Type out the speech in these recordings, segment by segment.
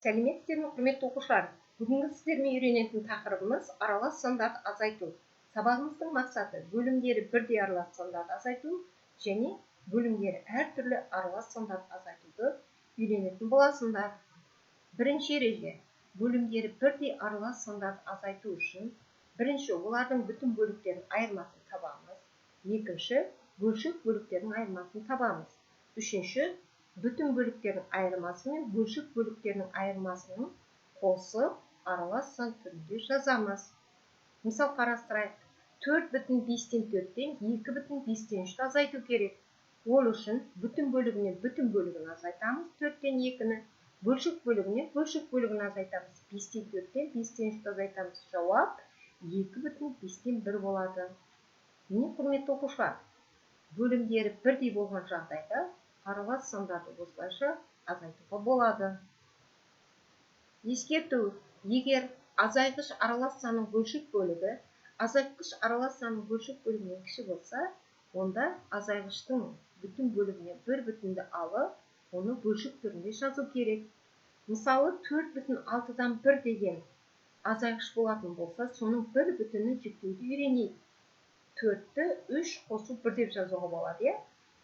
Сәлеметсіздер ме, құрметті оқушылар! Бүгінгі сіздермен үйренетін тақырыбымыз – аралас сандарды азайту. Сабағымыздың мақсаты – бөлімдері бірдей аралас сандарды азайту және бөлімдері әртүрлі аралас сандарды азайтуды үйренетін боласыңдар. Бірінші ереже: бөлімдері бірдей аралас сандарды азайту үшін бірінші олардың бүтін бөліктерінің айырмасын табамыз, екінші бөлшек бөліктердің айырмасын табамыз, үшінші бүтін бөліктердің айырмасы мен бөлшек бөліктерінің айырмасын қосып, аралас сан түрінде жазамыз. Мысал қарастырайық. 4,5-тен 2,5-үшті азайту керек. Ол үшін бүтін бөлігінен бүтін бөлігін азайтамыз, төрттен екіні, бөлшек бөлігінен бөлшек бөлігін азайтамыз, бестен төрттен бестен үшті азайтамыз. Жауап 2,1 болады. Міне, құрметті оқушылар, бөлімдері бірдей болған жағдайда аралас сандарды осылайша азайтуға болады. Ескерту: егер азайғыш аралас санның бөлшек бөлігі азайтқыш аралас санның бөлшек бөлігінен кіші болса, онда азайғыштың бүтін бөлігіне бір бүтінді алып, оны бөлшек түрінде жазу керек. Мысалы, 4,1 деген азайғыш болатын болса, соның бір бүтінін жіктеуді үйренейік. Төртті үш қосу бір деп жазуға болады, иә?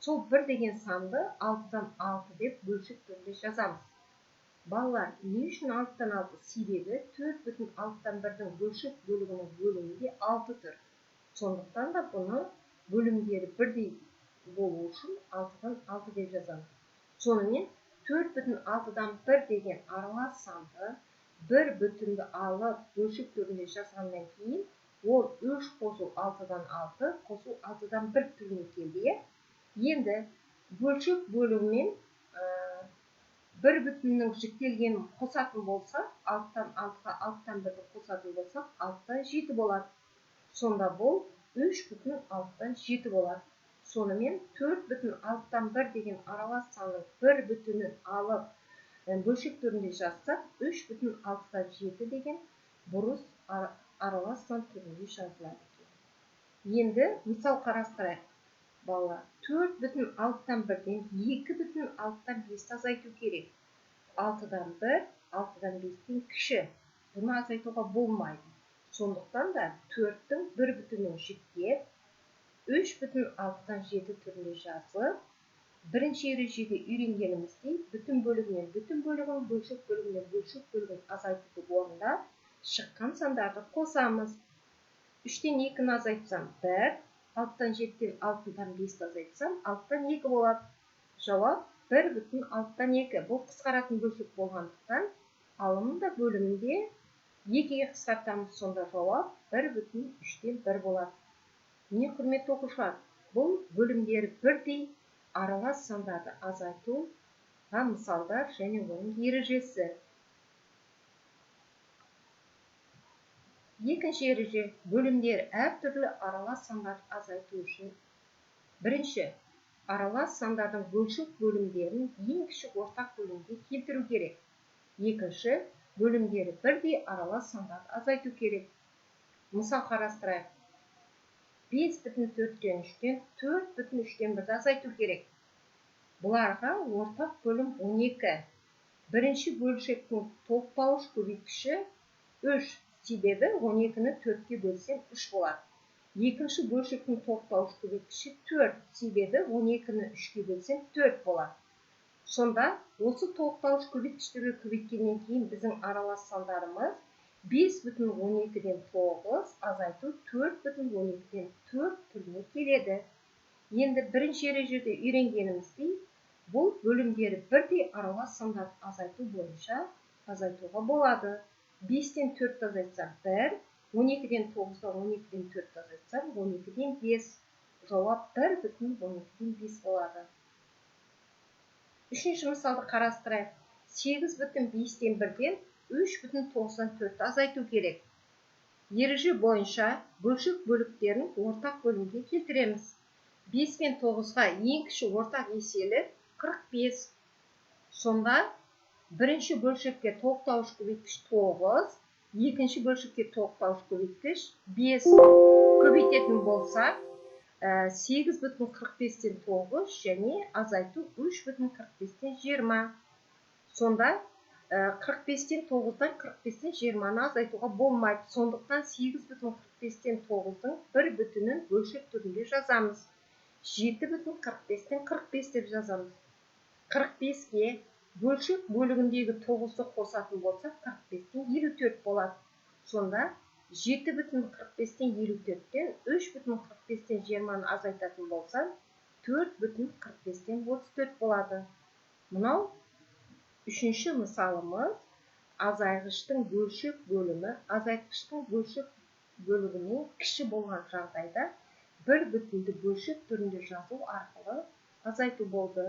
Сол бір деген санды 6-дан 6 деп бөлшек түрінде жазамыз. Балалар, не үшін 6-дан 6? Себебі 4,1-дің бөлшек бөлігінің бөлімінде алты тұр. Сондықтан да бұны бөлімдері бірдей болу үшін 6-дан 6 деп жазамыз. Сонымен, 4,1 деген аралас санды бір бүтінді алып, бөлшек түрінде жазғаннан кейін, ол үш қосу 6-дан 6 қосу 1-дан 1 түріне келді, иә? Енді бөлшек бөлігімен бір бүтіннің жіктелгенін қосатын болсақ, 6-дан 6-ға 1-дан 1-ді қосатын болсақ, 7-дан 6 болады. Сонда бұл 3,7 болады. Сонымен, 4,1 деген аралас санның бір бүтінін алып, бөлшек түрінде жазсақ, 3,7 деген бұрыс аралас сан түрінде жазылады екен. Енді мысал қарастырайық, балалар. 4,1-ден 2,5-ті азайту керек. 1-дан 6-дан 5-тен кіші, бұны азайтуға болмайды. Сондықтан да төрттің бір бүтінін жіктеп, 3,7 түрінде жазып, бірінші ережеде үйренгеніміздей, бүтін бөлігінен бүтін бөлігін, бөлшек бөлігінен бөлшек бөлігін азайтуды орындап, шыққан сандарды қосамыз. Үштен екіні азайтсам, бір. 6-дан 7-ден 5-ті азайтсам, 2-дан 2 болады. Жауап 1,2. Бұл қысқаратын бөлшек болғандықтан, алымын да, бөлімін де екіге қысқартамыз. Сонда жауап 1,3 болады. Міне, құрметті оқушылар, бұл бөлімдері бірдей аралас сандарды азайтуға мысалдар және оның ережесі. Екінші ереже: бөлімдері әртүрлі аралас сандарды азайту үшін бірінші аралас сандардың бөлшек бөлімдерін ең кіші ортақ бөлімге келтіру керек, екінші бөлімдері бірдей аралас сандарды азайту керек. Мысал қарастырайық. 5,3-тен 4,3-ті азайту керек. Бұларға ортақ бөлім 12. Бірінші бөлшектің тоқтауыш көбейткіші 3, себебі 12-ні төртке бөлсем, 3 болады. Екінші бөлшектің тоқтауыш көбейткіші 4, себебі 12-ні үшке бөлсем, 4 болады. Сонда осы тоқтауыш көбейткіштерге көбейткеннен кейін біздің аралас сандарымыз 5,9-тен 9 азайту 4,4-тен 4 түріне келеді. Енді бірінші ережеде үйренгеніміздей, бұл бөлімдері бірдей аралас сандарды азайту бойынша азайтуға болады. 5-тен 4-ті азайтсам, 1. 12-ден 9-дан 12-ден 4-ті азайтсам, 12-ден 5. Жауап 1,5 болады. Үшінші мысалды қарастырайық. 8,1-ден 3,4-ті азайту керек. Ереже бойынша бөлшек бөліктерін ортақ бөлімге келтіреміз. 5 пен 9-ға ең кіші ортақ еселі 45. Сонда бірінші бөлшекке тоқтауыш көбейткіш 9, екінші бөлшекке тоқтауыш көбейткіш 5. Көбейтетін болсақ, 8,45-тен 9 және азайту 3,45-тен 20. Сонда 45-тен 9-дан 45-тен 20-ны азайтуға болмайды. Сондықтан 8,45-тен 9-дың бір бүтінін бөлшек түрінде жазамыз. 7,45-тен 45 деп жазамыз. 45-ке бөлшек бөлігіндегі 9-ды қосатын болсақ, 45-тен 54 болады. Сонда 7,45-тен 54-тен 3,45-тен 20-ны азайтатын болсам, 4,45-тен 34 болады. Мынау үшінші мысалымыз: азайғыштың бөлшек бөлімі азайтқыштың бөлшек бөлігінен кіші болған жағдайда бір бүтінді бөлшек түрінде жазу арқылы азайту болды.